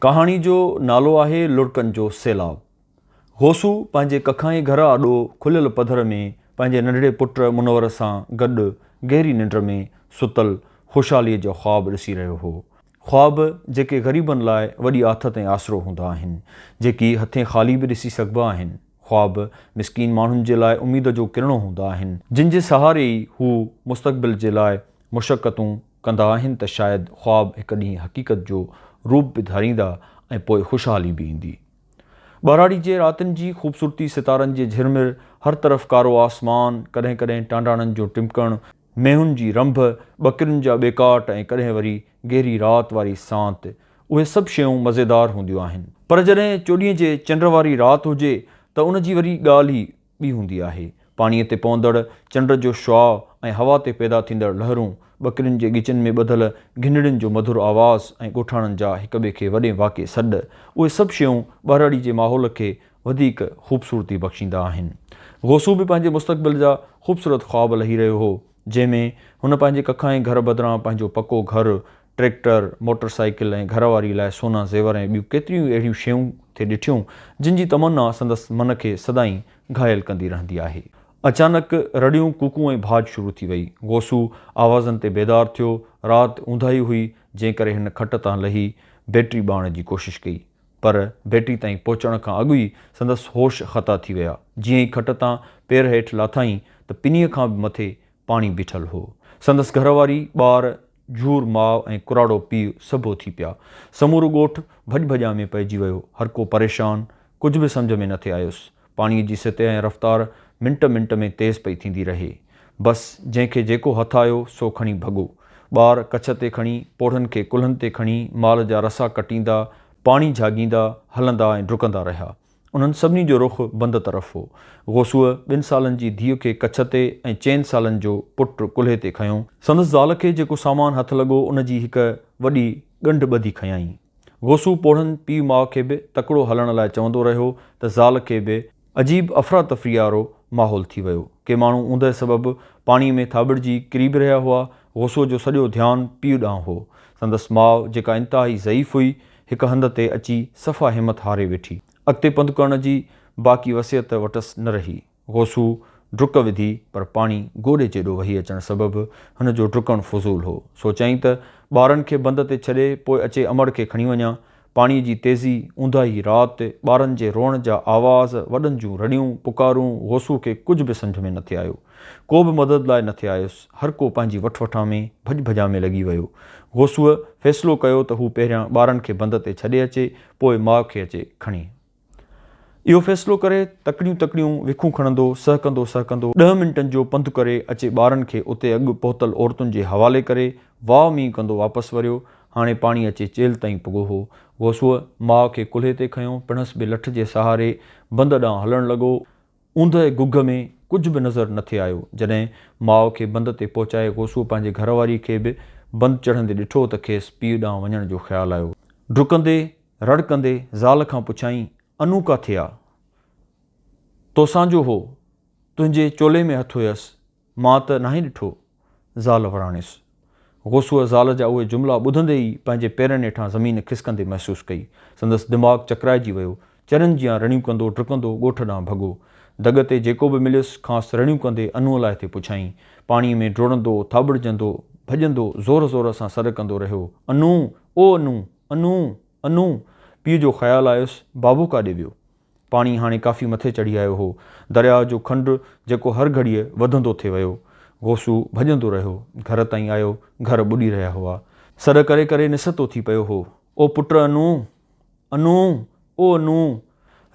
ڪهاڻي جو نالو آهي لڙڪن جو سيلاب. غوثو پنهنجي ڪکائين گهر آڏو کليل پڌر ۾ پنهنجي ننڍڙي پٽ منور سان گڏ گهري ننڊ ۾ ستل خوشحاليء جا خواب ڏسي رهيو هو. خواب جيڪي غريبن لاء وڏي آٿت ۽ آسرو هوندا آهن، جيڪي هٿين خالي به ڏسي سگهبا آهن. خواب مسڪين ماڻهن جي لاء اميد جو ڪرڻو هوندا آهن، جن جي سهاري ئي هو مستقبل جي لاء مشقتون ڪندا آهن ته شايد خواب هڪ ڏينهن حقيقت جو روپ به ڌاريندا ۽ پوء خوشحالي به ايندي. ٻهراڙي جي راتين جي خوبصورتي ستارن جي جهرمر، هر طرف ڪارو آسمان، ڪڏهن ڪڏهن ٽانڊاڻن جو ٽمڪڻ، مينهن جي رنڀ، ٻڪرين جا ٻيڪاٽ ۽ ڪڏهن وري گهري رات واري سانت، اهي سڀ شيون مزيدار هونديون آهن. پر جڏهن چوڏهينء جي چنڊ واري رات هجي ته ان جي وري ڳالهه ئي ٻي هوندي آهي. پاڻيء تي پوندڙ چنڊ جو شعاع ۽ هوا تي پيدا ٿيندڙ لهرون، ٻڪرين جي ڳچين ۾ ٻڌل گهنڊڙين جو مڌر آواز ۽ ڳوٺاڻن جا هڪ ٻئي کي وڏين واڪي سڏ، اهي سڀ شيون ٻهراڙي جي ماحول کي وڌيڪ خوبصورتي بخشيندا آهن. غوثو به پنهنجي مستقبل جا خوبصورت خواب لهي رهيو هو، جنهن ۾ هن پنهنجي ڪکائين گهر بدران پنهنجو پڪو گهر، ٽريڪٽر، موٽر سائيڪل ۽ گهر واري لاء سونا زيور ۽ ٻيون ڪيتريون ئي اهڙيون شيون ٿي ڏٺيون، جن جي تمنا سندس من کي سدائين گهايل ڪندي رهندي آهي. اچانڪ رڙيون، ڪوڪون ۽ ڀاڄ شروع ٿي وئي. غوثو آوازن تي بيدار ٿيو. رات اونداهي هئي، جنهن ڪري هن کٽ تان لهي بيٽري ٻارڻ جي ڪوشش ڪئي. پر بيٽري تائين پهچڻ کان اڳ ئي سندس هوش خطا ٿي ويا. جيئن ئي کٽ تان پير هيٺ لاٿائين ته پنيء کان به مٿي پاڻي بيٺل هو. سندس گهر واري، ٻار، جهور ماء ۽ ڪراڙو پيء سڀ اٿي پيا. سمورو ڳوٺ ڀڄ ڀڄان ۾ پئجي ويو. هر ڪو پريشان، ڪجهه به سمجهه ۾ نٿي آيس. پاڻيء جي سطح ۽ رفتار منٽ منٽ ۾ تيز پئي ٿيندي رهي. بس جنهن کي جيڪو هٿ آيو سو کڻي ڀڳو. ٻار ڪڇ تي کڻي، پوڙهن کي ڪلهن تي کڻي، مال جا رسا ڪٽيندا، پاڻي جهاڳيندا، هلندا ۽ ڊڪندا رهيا. انهن سڀني جو رخ بند طرف هو. غوثوء ٻن سالن جي ڌيء کي ڪڇ تي ۽ چئن سالن جو پٽ ڪلهي تي کنيو. سندس زال کي جيڪو سامان هٿ لڳو ان جي هڪ وڏي ڳنڍ ٻڌي کنيائين. غوثو پوڙهن پيء ماء کي به تڪڙو هلڻ لاء چوندو رهيو ته زال کي به. عجيب افراتفريء وارو ماحول ٿي ويو. ڪي ماڻهو اوندهه سبب پاڻيء ۾ ٿاٻڙجي ڪري به رهيا هئا. غوثوء جو سڄو ڌيان پيء ڏانهن هو. سندس ماء جيڪا انتهائي ضعيف هئي، هڪ هنڌ تي اچي صفا همت هاري ويٺي. اڳتي پنڌ ڪرڻ جي باقي وسعت وٽس نه رهي. غوثو ڊڪ وڌي پر پاڻي گوڏي جيڏو وهي اچڻ سبب هن جو ڊڪڻ فضول هو. سوچيائين ته ٻارن کي بند تي ڇڏي پوء اچي امڙ کي کڻي وڃان. پاڻيء جي تيزي، اونداهي رات، ٻارن جي روئڻ جا آواز، وڏن جون رڙيون، پڪارون، غوثوء کي ڪجهه به سمجهه ۾ نٿي آيو. ڪو به مدد لاء نٿي آيس. هر ڪو پنهنجي وٺ وٺان ۾، ڀڄ ڀڄان ۾ لڳي ويو. غوثوء فيصلو ڪيو ته هو پهريان ٻارن کي بند تي ڇڏي اچي، پوء ماء کي اچي کڻي. اهو فيصلو ڪري تڪڙيون تڪڙيون وکون کڻندو، سهڪندو سهڪندو، ڏهه منٽن جو پنڌ ڪري اچي ٻارن کي اتي اڳ پهتل عورتن جي حوالي ڪري، واء مينهن ڪندو واپس وريو. هاڻي پاڻي اچي چيلهه تائين پڳو هو. غوثوء ماء کي ڪلهي تي کنيو، پڻهس به لٺ جي سهاري بند ڏانهن هلڻ لڳو. اوندهه گگهه ۾ ڪجهه به نظر نه ٿي آيو. جڏهن ماء کي بند تي پهچائي غوثوء پنهنجي گهر واريء کي به بند چڙهندي ڏٺو ته کيس پيء ڏانهن وڃڻ جو خيال آيو. ڊڪندي، رڙ ڪندي زال کان پڇيائين، انو ڪاٿي آ؟ توسان جو هو؟ تنهنجي چولي ۾ هٿ هيس، مان ته ناهي ڏٺو. زال وراڻيس. غوثوء زال جا اهي جملا ٻڌندي ئي پنهنجي پيرن هيٺان زمين کسڪندي محسوس ڪئي. سندس دماغ چڪرائجي ويو. چرين جيان رڙيون ڪندو ڊڪندو ڳوٺ ڏانهن ڀڳو. دڳ تي جيڪو به مليس، کانئس رڙيون ڪندي انوء لاء ٿي پڇيائين. پاڻيء ۾ ڊوڙندو، ٿاٻڙجندو، ڀڄندو، زور زور سان سڏ ڪندو رهيو، انو! او انو! انو! انو! پيء جو خيال آيس، بابو ڪاڏي ويو؟ پاڻي هاڻي ڪافي مٿي چڙهي آيو هو. درياء جو کنڊ جيڪو هر گهڙيء وڌندو ٿي ويو. غوثو ڀڄندو رهيو. گهر تائين آيو. گهر ٻڏي رهيا هئا. سڏ ڪري ڪري نستو ٿي پيو هو. او پٽ انو! انو! او انو!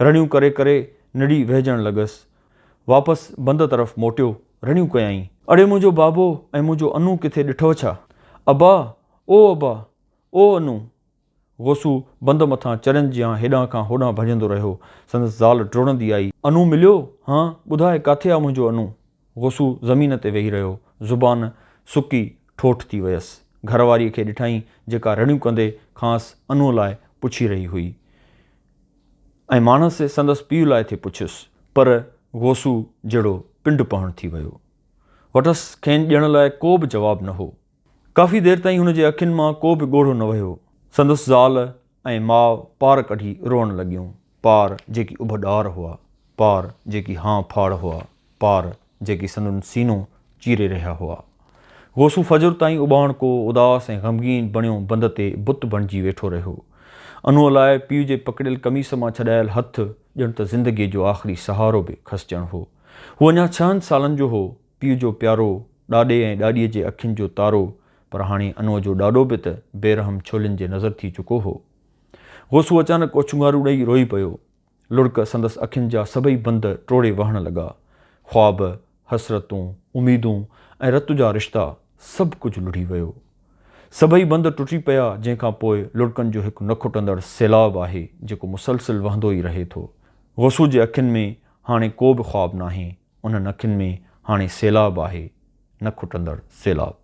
رڙيون ڪري ڪري نڙي وهجڻ لڳس. واپس بند طرف موٽيو. رڙيون ڪيائين. اڙي منهنجو بابو ۽ منهنجو انو ڪٿي ڏٺو ڇا؟ ابا! او ابا! او انو! غوثو بند مٿان چرين جيان هيڏانهن کان هوڏانهن ڀڄندو رهيو. سندس زال ڊوڙندي آئي. انو مليو؟ هان، ٻڌاء ڪاٿي آ منهنجو انو؟ غوثو زمين تي ويهي رهيو. زبان سڪي ٺوٺ ٿي ويس. گهر واريء کي ڏٺائين جيڪا رڙيون ڪندي کانئس انوء لاء پڇي رهي هئي ۽ ماڻس سندس پيء لاء ٿي پڇيس. پر غوثو جهڙو پنڊ پهڻ ٿي ويو. وٽس کين ڏيڻ لاء ڪو به جواب نه هو. ڪافي دير تائين هن جي اکين مان ڪو به ڳوڙهو نه وهيو. سندس زال ۽ ماء پار ڪڍي روئڻ لڳيون. پار جيڪي اڀ ڏار هئا، پار جيڪي هانء ڦاڙ هئا، پار جيڪي سندن سينو چيري رهيا هئا. غوثو فجر تائين اٻاڻڪو، اداس ۽ غمگين بڻيو بند تي بت بڻجي ويٺو رهيو. انوء لاء پيء جي پڪڙيل قميص مان ڇڏايل هٿ ڄڻ ته زندگيء جو آخري سهارو به کسجڻ هو. هو اڃا ڇهن سالن جو هو، پيء جو پيارو، ڏاڏي ۽ ڏاڏيء جي اکين جو تارو، پر هاڻي انوء جو ڏاڏو به ته بي رحم ڇولين جي نظر ٿي چڪو هو. غوثو اچانڪ اوڇنگارون ڏئي روئي پيو. لڙڪ سندس اکين جا سڀئي بند ٽوڙي وهڻ لڳا. خواب، حسرتون، اميدون ۽ رت جا رشتا سڀ ڪجهه لڙهي ويو. سڀئي بند ٽٽي پيا جنهن کان پوء لڙڪن جو هڪ نه کٽندڙ سيلاب آهي جيڪو مسلسل وهندو ئي رهي ٿو. غوثو جي اکين ۾ هاڻي ڪو به خواب ناهي. انهن اکين ۾ هاڻي سيلاب آهي، نه کٽندڙ سيلاب.